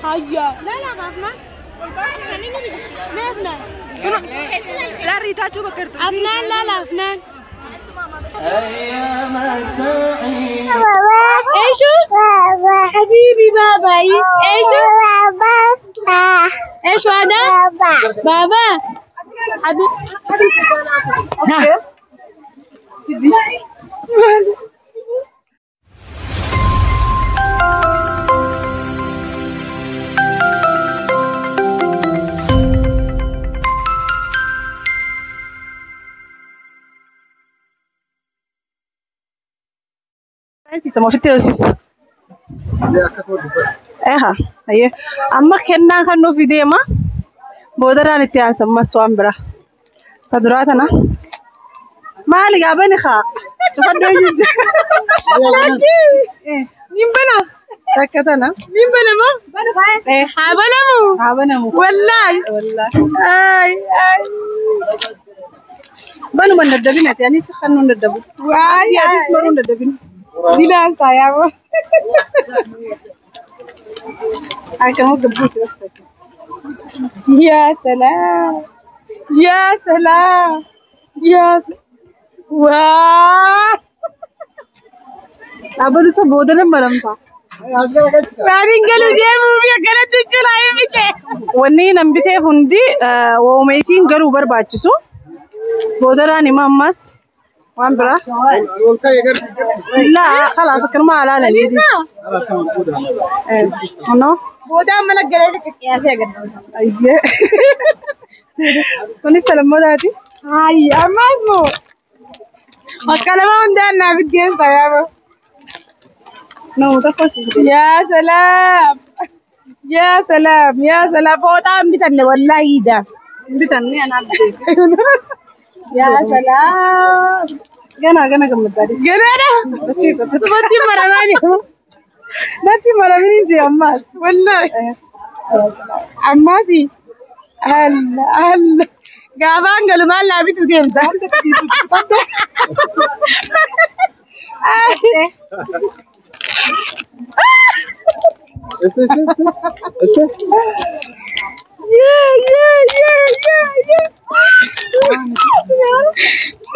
Hayya. La la Afnaan. Mee Afnaan. Laarrii taachuu bakka jirtu. Afnaan laala Afnaan. ايشو؟ حبيبي بابا ايشو؟ ايش هذا؟ بابا حبيبي. ها. Seensisa moo ofitti hoosisa? Eha, hayyee. Amma kennaan kan nuuf deema. Boodarraan itti aansa ammas waan biraa. Ta duraa tana. Maali gaabani haa? Cufadhu eenyu jira? مين بنا؟ Takka tana. مين بنا ما؟ Eh, حبلمو haa banamu. والله. Wallaahi. اي اي. Banuma hin daddabin ati anis kan nuun daddabu. واي. Ati atis maruu hin daddabin. دينا يا Akkanuma gabbuusi bas ta'e. يا سلام يا سلام يا واه. Dhaabbanni sun booda nan baramta. بعدين قالوا ديمو بيا قالت تشولا بيتي. Wanni nan biteef hundi wooma isiin galuu barbaachisu. Boodarraan hima ammas waan biraa. Laa khalaas akkanuma alaalanii. Kunoo. بودا ملك قالت يا سيدي. Ayyee. Kunis salammotaati. هاي اما اسمه الكلام ده انا بدي يا Nama tokko si fide. يا سلام يا سلام يا سلام فوطا بتن والله ده. Hin bitanne anaa biteef. يا سلام. Ganaa gana gammaddaadis. قال Basiidha. سمتي مرماني. Natti maramin hin jee ammaas. والله عماسي هلا هلا قابان قالوا ما لابس وديمتا. يا يا يا يا يا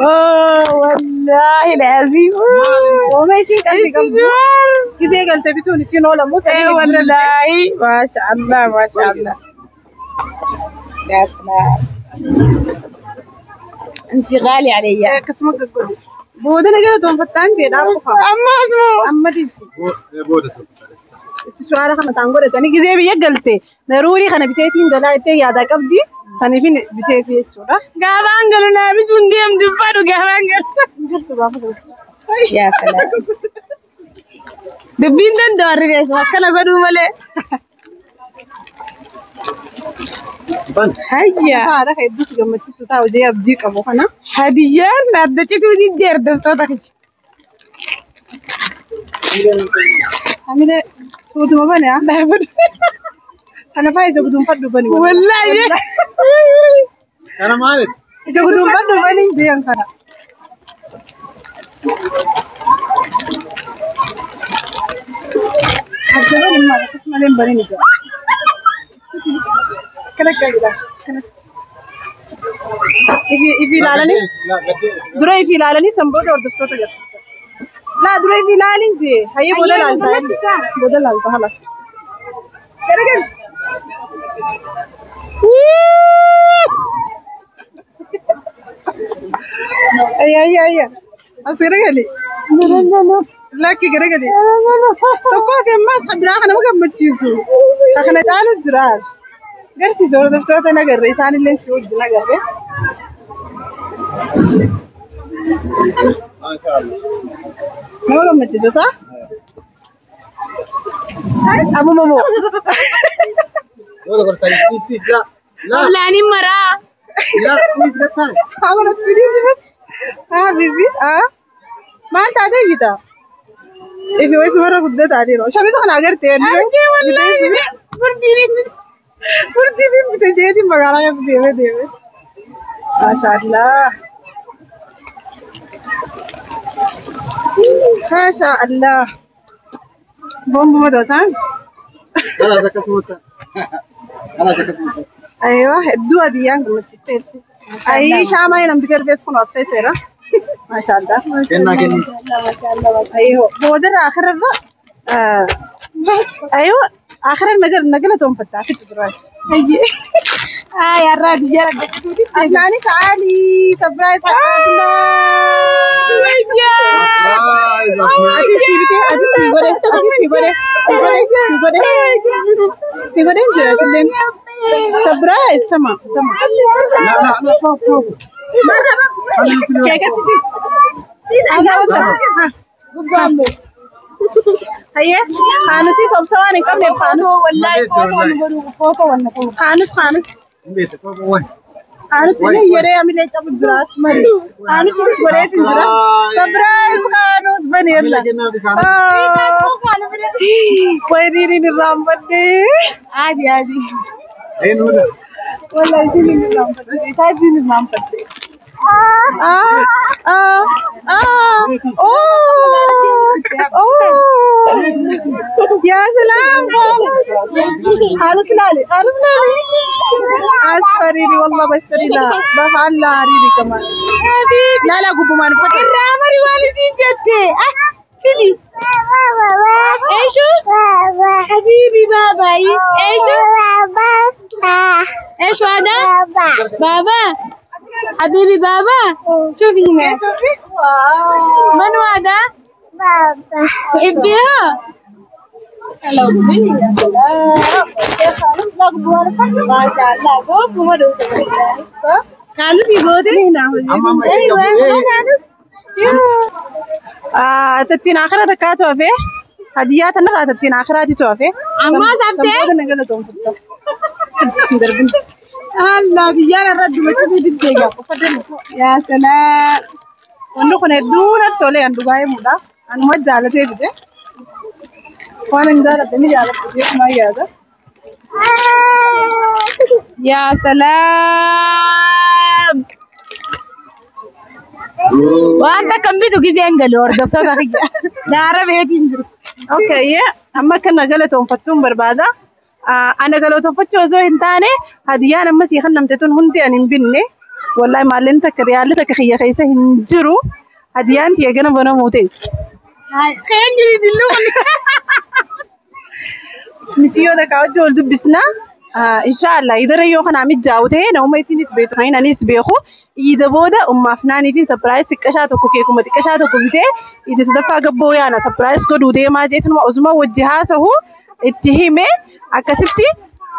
اوه والله العظيم. Wooma isiin qalbii qabdu. استشوار. Gisee galte bituun isiin oolamu. ايه والله ما شاء الله ما شاء الله يا سلام انت غالي علي. Akkasuma gaggodhu. Booda na jala toonfattaan jee dhaaf qofa. اما اسمه. Amma dhiisi. Istiswaara kana taan godhatanii gisee biyya galte daruurii kana biteetiin galaa ittee yaadaa qabdi. Saniifin biteefi jechuudha. قابان قالوا لا بدون ديم دبادو قابان قالوا. Hin jirtu gaafa kana. يا سلام دبين دن دور بيس وكلا قدو ملي هيا. Haadha hedduu si gammachiisu ta'a hojii abdii qabu kana. هديان أدتي ودي دير دفتوتك. Hamilee suutuma bane haa. Kana faa ija guduunfadhu bani. والله. Kana maalit? Ija guduunfadhu bani hin jeeyan kana. Adda bani maal akkasumallee hin banin ija. Akkana akka jedha akkanatti. Ifi ilaalanii dura ifi ilaalanii san booda hordoftoota agarsiisa. Laa dura ifi ilaalin jee hayyee booda laaltaa booda laaltaa halas. Garagal. Ayya ayya ayya as garagali. Lakki garagali. Tokkoo fi ammas biraa kana nama gammachiisu. Kana caalu jira. Garsiisa hordoftoota nagarre isaanillee si wajjin agarre. Nama gammachiisa saa? Ammuma moo? Booda gortanii please please la la. Qablaaniin maraa. La please la taa'e. Amana please bas. Haa bibi haa. Maal taatee jita? Ifi wayii sumarra guddataa jiru. Shamisa kana agartee? Argee wallaahi furdiin. Furdii fi bite jeetiin magaalaa keessa deemee deemee. Maashaallah. Maashaallah. Bombuma tasaan. خلاص akkasumatti. خلاص akkasumatti. Aywa, hedduu hadiyyaan gammachiisteerti. Ayii shaamaa namni garbees kun as keesseera. Maashaallah. Kennaa kenni. Ayyo, boodarra akhirarra ayyo akhirra nagala toonfattaa fitti duraati. Ay, har'a hadiyyaa argachuuti. Afnaani ta'ali surprise Afnaan. Ati si bitee, ati si godhe, ati si godhe, si godhe, si godhe, si godhe hin jira atilleen. Surprise tamam tamam. لا لا لا فوق فوق. Keekatti siis. Yaa wanta. Hayyee kaanusis obsa waan hin qabneef kaanus. Wallahi footoo nu godhu footoo wanna ta'u. Kaanus kaanus. Beete fooq wayi. Kaanus inni yeree amilee qabu jiraas malee. Kaanus inis godheetiin jira. Surprise kaanus bani yalla. Kennaa fi kaanus. Wayriin irraanfadhe. Adi adi. Eenyudha? Wallahi isin hin irraanfadhe. Taajiin irraanfadhe. Ah, ah, ah, oh, oh, يا سلام خالص خالص لالي خالص لالي اسفه ريري والله بشتري لها بفعل لها ريري كمان لا لا قبو ما نفتح Irraa waan isin jette. Ah, fidi. Eeshu? Habibi baabayi. Eeshu? Eeshu ada? Baaba. حبيبي بابا شوفي هنا من هو هذا؟ بابا تحبيها؟ ما شاء الله قوم وما خالص يقول Amma amma ايوه خالص Tattiin akhiraa takkaatu hafe hadiyyaa tanarraa tattiin akhiraatitu hafe. Ammaas haftee? Sanboota nagala toonfatta. Darbin. الله ديانا الرد ما تبي تدقى يا سلام Wanni kun hedduu natti tolee an dhugaa himuudha. Anuma jaalatee bite. Waan hin jaaladhe ni jaaladhe jechuun yaada. يا سلام وانت كم بيتو كيزي انجلو وردفتها لا عربي تنجرو Okay, amma akka na galatoonfattuun barbaada. Ana galatoonfachuu osoo hin taane hadiyyaan amma sii kennamte tun hundi ani hin binne. Wallahi maalleen takka riyaalli takka kiyya keessa hin jiru. Hadiyyaan tiyya gana banamuu teessi. خير دلو Mitiyyoo takka wajji wal dubbisna. Inshaallah idara yoo kana mijaa'u ta'e nama isinis beektu kan anis beeku iida booda ummaaf naanii fi surprise xiqqashaa tokko keekuma xiqqashaa tokko bitee iida sadaffaa gabboo yaana surprise godhuu deemaa jeetuma osuma wajji haasahu itti hime akkasitti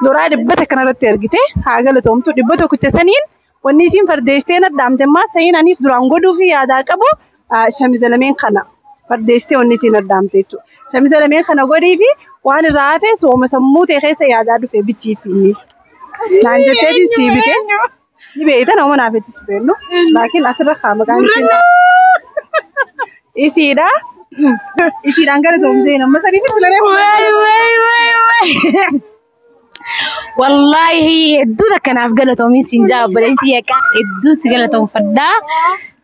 loraa dhibbata kanarratti argite haa galatoomtu dhibba tokkicha saniin wanni isiin fardeessitee nadhaamte ammaas ta'in anis duraan godhuu fi yaadaa qabu shamiza lameen kana fardeessitee wanni isiin nadhaamte jechuudha. Shamiza lameen kana godhii fi waan irraa hafe sooma sammuu ta'e keessa yaadaa dhufe bitiif inni. Naan jetteetiin sii bite. Ni beekta nama naafettis beeknu. Laakiin asirra kaa maqaan isiin. Isiidha. Isiidhaan gara toomsee nama sanii fi filanee. وي وي وي وي والله hedduu takka naaf galatoomin siin jaa obboleessi yakka hedduu si galatoonfadhaa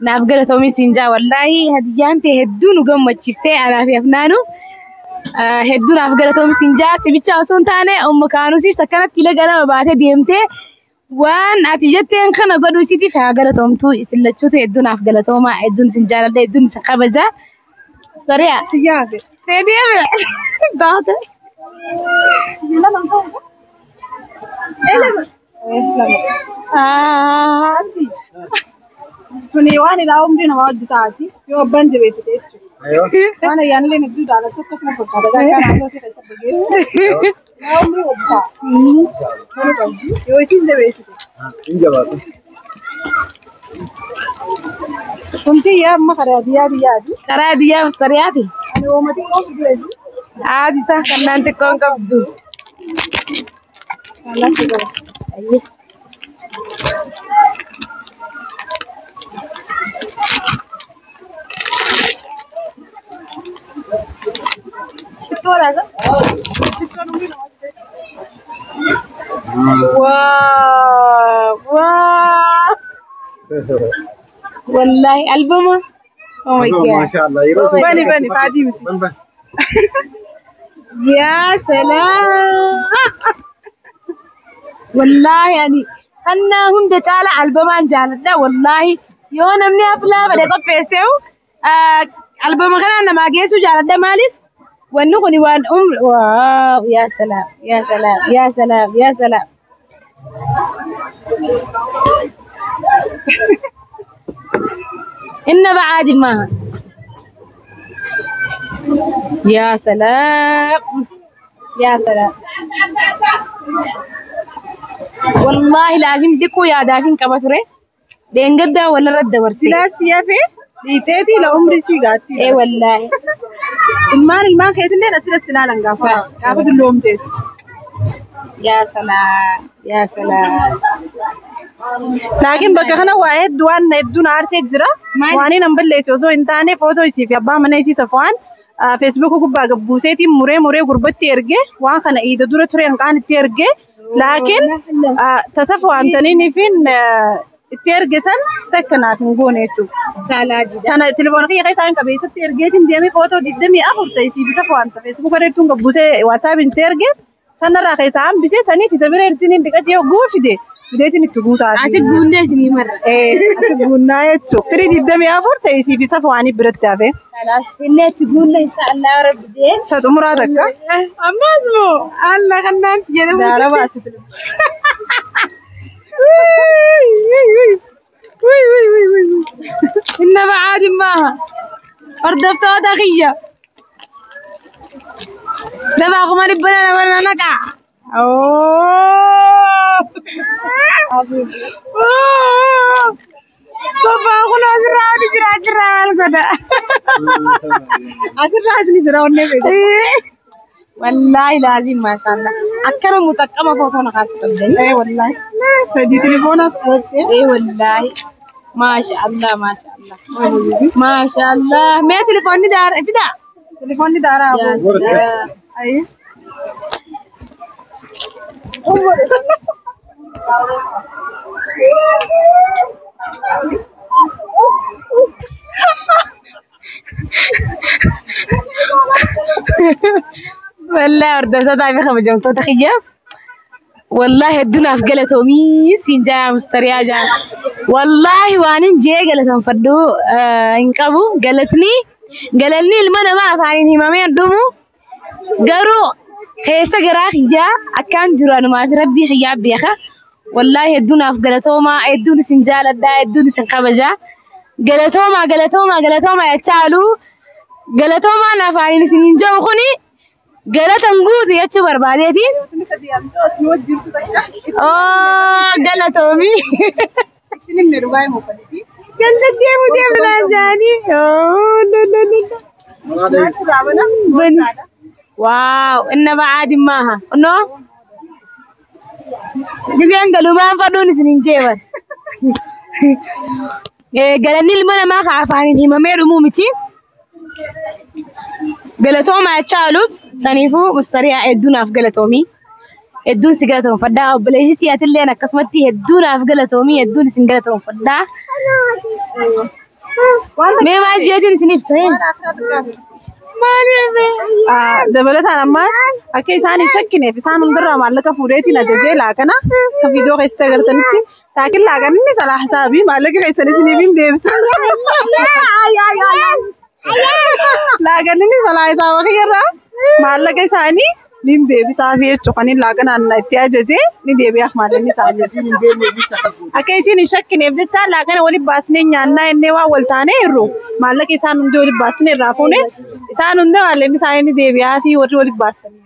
naaf galatoomin siin jaa wallaahi hadiyyaan ta'e hedduu nu gammachiistee anaa fi afnaanu hedduu naaf galatoomin siin jaa sibicha osoo hin taane umma kaanusis akkanatti illee ganama baatee deemtee waan ati jetteen kana godhuu isiitiif haa galatoomtu isin lachuutu hedduu naaf galatooma hedduun isin jaaladha hedduun isin kabaja. Sariyaa. Siyaafe. Deebi'ee baate. Lama hin ta'u. Lama. Tuni waan ilaa umrii namaa hojii taati yoo abbaan jabeeffate jechuudha. Waan ayyaanillee hedduu jaallattu akkasuma fakkaata. Gaargaan haasoo ishee keessa dhageessu. Ilaa umrii hojii ta'a. Mana qabdi yoo isiin jabeessite. Hin jabaatu. Kumtii yaa amma karaa diyyaa diyyaati. Karaa diyyaa mustariyaati. Ani uummati qoofu du'eetu. Haati isaa kannaan xiqqoon qabdu. Alaatti qaba. Shittoo laata? Shittoon umrii namaa hojii Waaw waaw. Wallaahi albama. Oh my God. Maasha Allah yeroo Bani bani faatii miti. Ban ban. Yaa salaam. Wallaahi ani kannaa hunda caala albamaan jaaladha wallaahi yoo namni haflaa fedhe qopheesseewu albama kanaan namaa geessuu jaaladha maaliif wanni kun waan waaw yaa salaam yaa salaam yaa salaam yaa salaam. Inna bacaadi maaha. Yaa salaam yaa salaam. Wallaahi laazim diquu yaadaaf hin qaba ture. Deengaddaa walirra dabarse. Silaa si hafe dhiiteetii la umri si gaatti. Ee wallaahi. Ilmaan ilmaan keetillee asirratti ilaalan gaafa gaafa dulloomteeti. Yaa salaam yaa salaam. Laakiin bakka kana waa hedduu waan hedduu na aarsee jira. Maal? Waan hin balleessu osoo hin taane footoo isii fi abbaa mana isii safwaan feesbuuka gubbaa gabbuuseetiin muree muree gurbatti ergee waan kana iida dura ture hanqaan itti ergee laakiin tasa waantaniin fi itti erge san takka naaf hin goone jechuudha. Saalaajidha. Kana telefoona kiyya keessaa hin qabeessatti ergeetiin deemee footoo 24 ta'e isii fi safwaan feesbuuka irratti gabbuusee waasaabiin itti erge sanarraa keessaa hambisee sanis isa bira ertiin hin dhiqatee yogguu fide fideetiin itti guutaa. Asi guunnee isinii marra. Asi guunnaa jechuun firii 24 ta'e isii fi safawaanii biratti hafe. Kalaas inni itti guunne inshaallah rabbi jee. Ta xumuraa takka. Ammas moo alla kannaatti jedhamu. Daara baasite. Inna bacaadi maaha. Hordoftoota kiyya. Dabaa 200,000 warra naqaa. Babbaa kun asirraa oli jira achirraa maal godha? Asirraa isin jira onnee beeku. Wallaahi laazim maashaallah. Akkana muxaqqama footoo na kaasu qabdani. Ee wallaahi. Sadii telefoonas qabattee. Ee wallaahi. Maashaallah maashaallah. Maashaallah. Mee telefoonni daara fidaa? Telefoonni daaraa Yaa hafu. salaam. Ayi. Wallaahi hordoftoota fi kabajamtoota kiyya. Wallaahi hedduu naaf galatoomii siin jaa mustariyaa jaa. Wallaahi waan hin jee galatanfadhu hin qabu. Galatni galanni ilma namaa afaaniin himamee hin dhumu. Garuu keessa garaa kiyyaa akkaan jiru anumaa fi rabbii kiyyaa beeka. Wallaahi hedduu naaf galatoomaa hedduun isin jaaladhaa hedduun isin kabajaa. Galatoomaa galatoomaa galatoomaa jechaalu galatoomaan afaaniin isin hin jiru kuni galatan guutu jechuu barbaadeeti. Sadii ammoo asii wajjin jirtu takka. Oo galatoomii. Isin himne dhugaa himu uffatiisi. Ganda deemu deemu naan jaanii. Oo la la la la. Asirraa bana. Bani. Waaw inna bacaadi maaha. No. Gizeen galumaan fadhuun isin hin jeeban. Galanni ilma namaa ka afaaniin himamee dhumuu miti. Galatoomaa jechaalus saniifuu mustariyaa hedduu naaf galatoomii. Hedduun si galatoomfadhaa. Obboleessi siyaatilleen akkasumatti hedduu naaf galatoomii hedduun isin galatoomfadhaa. Waan Mee maal jeetiin isin ibsa? waan akiraa takka. Maal jette? Dabalataan ammaas akka isaan hin shakkineef isaan hundarraa maallaqa fuudheetiin ajajee laaqana akka viidiyoo keessatti agartanitti laakiin laaqanni salaa hisaabii maallaqa keessan isiniif hin deebisa. Laaqanni salaa hisaaba kiyyarraa maallaqa isaanii ni deebisaafi jechuudha. Kan laaqanaan itti ajajee ni deebi'aaf maallaqni isaanii. Akka isin hin shakkineef jecha laaqana waliin baasnee nyaannaa innee waan wal taanee jirru maallaqa isaan hundi waliin baasnee irraa fuune isaan hunda maallaqni isaanii ni deebi'aa fi warri waliin baastanii.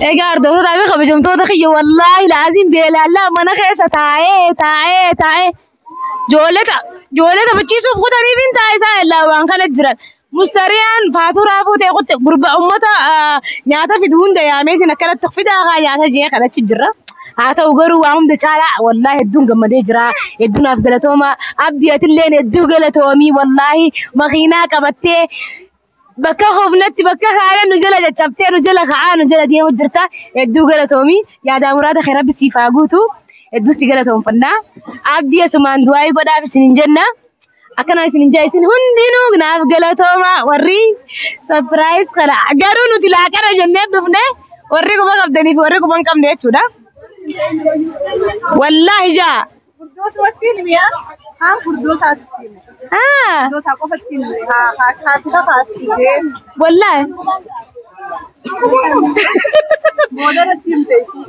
Egaa hordoftoota fi kabajamtoota kiyya wallaahi laaziin beelaallaa mana keessa taa'ee taa'ee taa'ee ijoollee taphachiisuuf kutaniif hin taa'e isaan illaa waan kana jiran. Mustariyaan faaturaa fuutee kutte gurba uummata nyaata fidu hunda yaameetiin akkanatti fidaa kaa nyaata jee kanatti jira. Haa ta'u garuu waa hunda caalaa wallaahi hedduun gammadee jira. Hedduu naaf galatooma. Abdii atilleen hedduu galatoomii wallaahi makiinaa qabattee bakka hofnatti bakka kaanee nu jala caccabtee nu jala ka'aa nu jala deemu jirta. Hedduu galatoomii yaadaa muraada kee rabbi siif haa guutu. Hedduu si galatoomfannaa. Abdii asumaan du'aayii godhaaf isin hin jenna. Akkanaan isin hin jaa isin hundinuu naaf galatooma warri surprise kana garuu nuti laaqana jennee dhufne warri quba qabdanii fi warri quba hin qabne jechuudha. Wallaahi jaa. Furdoosumatti himiyaa haan furdoosaatti hime. Furdoosaa qofatti hime. Haa kaasisa kaastu jee. Wallaahi. Boodarratti himte isii.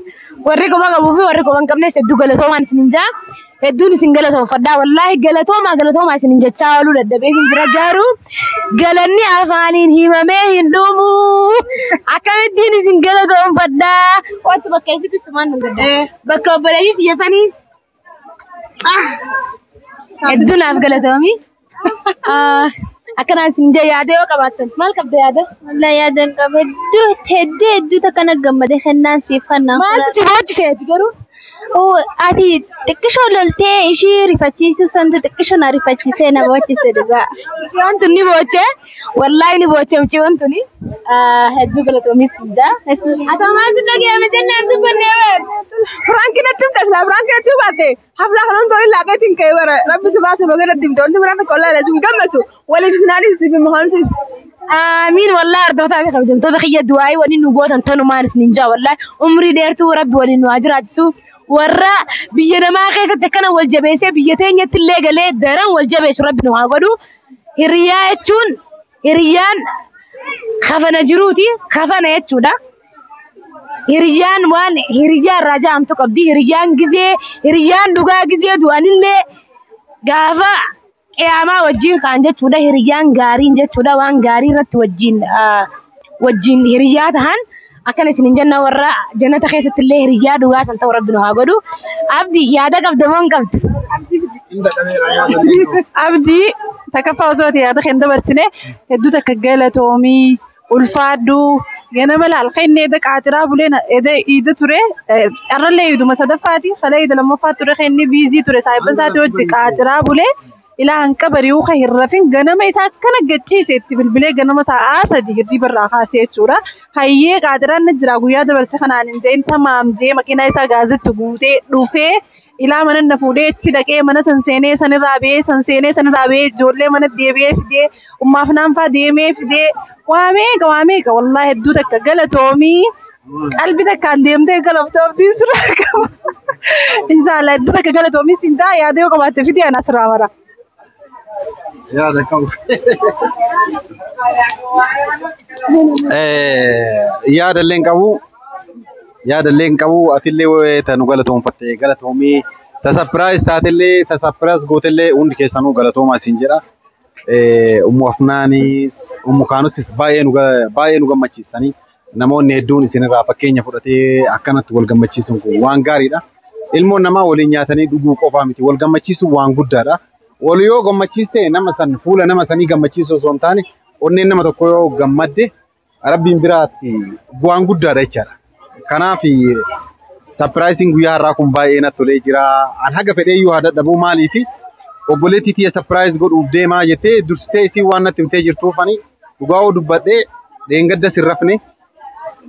Warri quba qabuu fi warri quba hin qabnes hedduu galatoomaan isin hin jaa. Hedduun isin galatoomfadhaa. Wallaahi galatoomaa galatoomaa isin hin jechaa ooluu dadhabee hin jira garuu galanni afaaniin himamee hin dhumu. Akkamittiin isin galatoomfadhaa. Wanti bakka isitti sumaan nu gadda. Bakka obboleettii biyya sanii hedduu naaf galatoomi. Akkanaan isin jee yaada yoo qabaattan maal qabda yaada? Wallahi yaadan qaba hedduu hedduu hedduu takka gammade kennaan siif kennaan. Maaltu si boochiseeti garuu? Ati xiqqishoo loltee ishii rifachiisuu santu xiqqishoo na rifachiisee na boochise dhugaa. Mucayyoon tun ni boochee wallaahi ni boochee mucayyoon tuni hedduu galatoomis hin jaa. Ati maal si dhaga'ame jennaan dubbannee beer. Prank natti himte silaa prank natti himate haflaa kanan tooni laaqeetiin ka'ee bara rabbi si baase baga natti himte wanti biraan tokko wallaahi lazim gammatu waliif sinaanis siif himu. Amiin wallaahi hordoftoota fi kabajamtoota kiyya du'aayii waliin nu gootan tanumaan isin hin jaa wallaahi umrii dheertuu rabbi waliin nu haa jiraachisu. Warra biyya namaa keessatti akkana wal jabeessee biyya teenyatti illee galee daran wal jabeessu rabbi nu haa godhu. Hiriyaa jechuun hiriyyaan kafana jiruuti kafana jechuudha. Hiriyyaan waan hiriyyaa irraa ja'amtu qabdi. Hiriyyaan gizee hiriyyaan dhugaa gizee du'anillee gaafa qiyaamaa wajjin kaan jechuudha. Hiriyyaan gaariin jechuudha. Waan gaarii irratti wajjin wajjin hiriyyaa tahan akkana isin hin jenna warra jannata keessatti illee hiriyyaa dhugaa san ta'u rabbi nu haa godhu. Abdi yaada qabda moo hin qabdu? Abdii takkaffaa osoo ati yaada kan dabarsine hedduu takka galatoomii ulfaadhuu ganama laal kennee eda qaatiraa buleen eda iida ture arrallee iiduma sadaffaati kalee iida lammaffaa ture kennee biizii ture saayibban isaati hojii qaatiraa bulee ilaa hanqa bari'uu kan hin rafin ganama isaa akkana gachiise itti bilbilee ganama sa'aa 3 hirriba irraa kaasee jechuudha. Hayyee qaatiraan ni jira guyyaa dabarse kanaan hin jedhin tamaam jee makiinaa isaa gaazitti guutee dhufee ilaa mana na fuudhee achi dhaqee mana san seenee sanirraa ba'ee san seenee sanirraa ba'ee ijoollee mana deebi'ee fidee ummaaf naanfaa deemee fidee waa meeqa waa meeqa wallaahi hedduu takka galatoomii qalbi takkaan deemtee galofte abdiin sirraa qaba. Inshaallah hedduu takka galatoomii siin ta'a yaada yoo qabaatte fidee ana asirraa mara. Yaada qabu. Yaada illee hin qabu. Yaada illee hin qabu. Atillee ta nu galatoomfatte galatoomii. Ta surprise taatellee ta surprise gootellee hundi keessanuu galatoomaa isin jedha. Ummu Afnaanis Ummu Kaanusis baay'ee nu gammachiistanii namoonni hedduun isinirraa fakkeenya fudhatee akkanatti wal gammachiisuun kun waan gaariidha. Ilmoon namaa waliin nyaatanii dhuguu qofaa miti wal gammachiisuun waan guddaadha. Wal yoo gammachiiste nama san fuula nama sanii gammachiisuu osoo hin taane onneen nama tokko yoo gammadde rabbiin biraatti waan guddaadha jechaadha. Kanaaf surpriseiin guyyaa har'aa kun baay'ee natti tolee jira. An haga fedhee iyyuu haa dadhabuu maaliifi obboleettii tiyya surprise godhuuf deemaa jettee dursitee isii waan natti himtee jirtuufani dhugaa yoo dubbadhee dheengadda sin rafne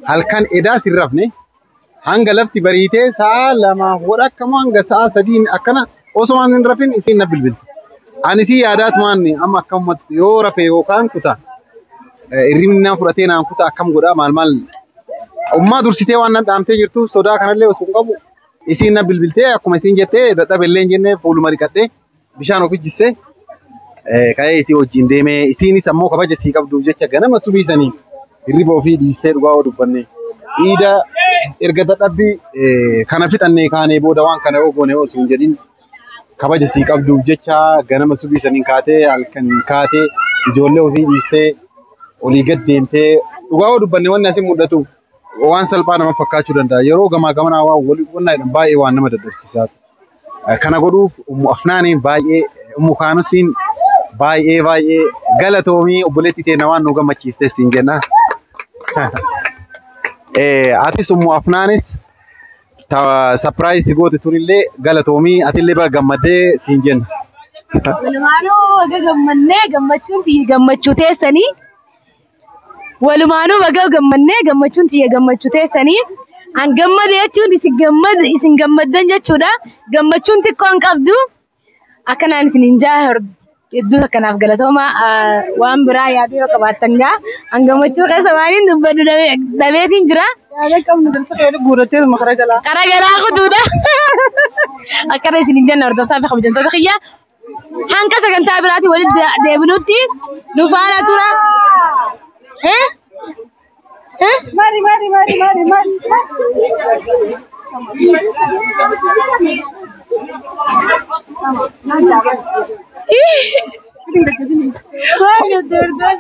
halkan edaa sin rafne hanga lafti bariitee sa'a 2 wadhakkamoo hanga sa'a 3 akkana osoo waan hin rafin isiin na bilbilte. Ani isii yaadaatumaan amma akkamumatti yoo rafe yookaan kuta hirribni naan fudhatee naan kuta akkam godhaa maal maal ummaa dursitee waan nan dhaamtee jirtuuf sodaa kanallee osoo hin qabu isiin na bilbiltee akkuma isiin jettee dadhabe illee hin jenne fuuluma dhiqadhee bishaan ofi jissee ka'ee isii wajjin deemee isiinis ammoo kabaja sii qabduuf jecha ganama subiisanii hirriba ofii dhiistee dhugaa yoo dubbanne iida erga dadhabbii kana fixannee kaanee booda waan kana yoo goone osoo hin jedhin kabaja sii qabduuf jecha ganama subiisaniin kaatee halkan kaatee ijoollee ofii dhiistee olii gad deemtee dhugaa yoo dubbanne wanni asin mul'atu waan salphaa nama fakkaachuu danda'a. Yeroo gamaa gamanaa waan walii wannaa jedhan baay'ee waan nama dadhabsiisaa. Kana godhuuf Ummu Afnaaniin baay'ee Ummu Kaanusiin baay'ee baay'ee galatoomii obboleettii teenya waan nu gammachiifte siin jenna. Atis Ummu Afnaanis surprise goote tunillee galatoomii atillee baga gammaddee siin jenna. Walumaanuu baga gammannee gammachuun tiyya gammachuu teessanii. Walumaanuu baga gammannee gammachuun tiyya gammachuu teessanii. An gammade jechuun isin gammad isin gammaddan jechuudha. Gammachuun xiqqoo hin qabdu. Akkanaan isin hin jaa Hedduu akkanaaf galatooma waan biraa yaaduu yoo qabaattan gaa hangammachuu keessa waan hin dubbadhu dhabeetiin jira. Yaada qabnu dalsa qeelu guuratee makara galaa. Qara galaa kutuudha. Akkana isin hin jenne hordoftaa fi kabajamtoota kiyya. Hanga sagantaa biraatiin walitti deebinutti nu faana tura. Eh? Eh? Mari mari mari mari mari.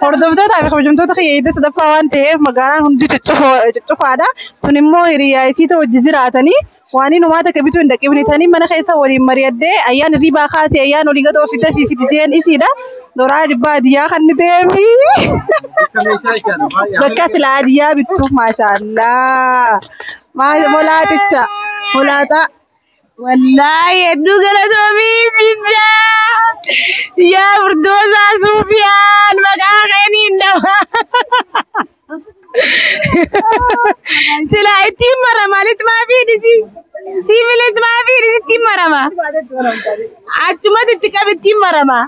Hordoftootaa fi kabajamtoota kiyya iddoo sadaffaa waan ta'eef magaalaan hundi ciccufaadha. Tun immoo hiriyaa isiita wajji jiraatanii waan inumaa takka bituu hin dhaqibnitanii mana keessa waliin mari'addee ayyaan hirribaa kaasee ayyaan olii gad oofite fi fitijeen isiidha. Doraa dhibbaa adiyyaa kan ni ta'eefi. Bakka silaa adiyyaa bittuuf maashaallaa. Molaaticha. Molaataa. Wallaahi hedduu galatoomii sinjaa. Yaa Firdoosaa Suufiyaan maqaa keeniin dhama. Silaa ittiin marama alitti maa fiidisi. Siimilit maa fiidisi ittiin marama. Achumatti itti qabi ittiin marama.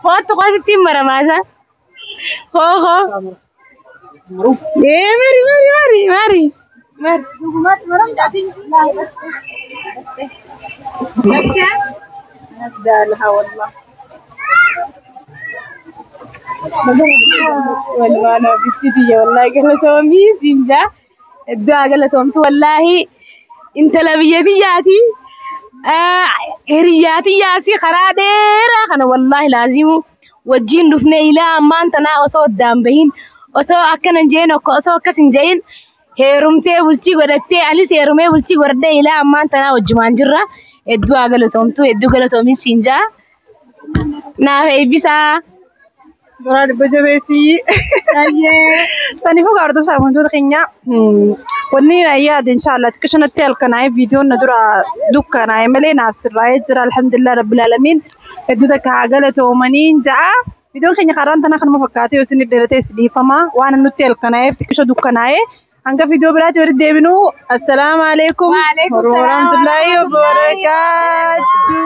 Hoottu qos ittiin marama isa. Hoo hoo. Ee mari mari mari mari. Mari. Daalha wallah. Walumaa bitti tiyya wallaahi galatoomii siinjaa iddoo galatoomtu wallaahi intala biyya tiyyaati hiriyyaa tiyyaasi karaa dheeraa kana wallaahi laazimu wajjiin dhufne ilaa ammaan tanaa osoo addaan bahin osoo akkana hin jeen osoo akkas hin jehin heerumtee bultii godhattee anis heerumee bultii godhadhee ilaa ammaan tanaa wajjumaan jirra hedduu haa galatoomtu hedduu galatoomin siinjaa naaf eebbisaa. Doraa dhibba jabeessii. Saniifuu hordoftoota wantoota keenya wanni na yaade inshallah xiqqoo natti halkanaa'e viidiyoon na dura dukkanaa'e malee naaf sirraa'ee jira alhamdulillah rabbil alamin hedduu takka haa galatoomanii ja'a. Viidiyoon keenya karaan tana kanuma fakkaatee yoo isin dheeratee si dhiifama waan nutti halkanaa'eef xiqqoo dukkanaa'e hanga viidiyoo biraatti walitti deebinu assalaamu alaikum Waalaikum salaam warahmatullaahi wabarakaatuh.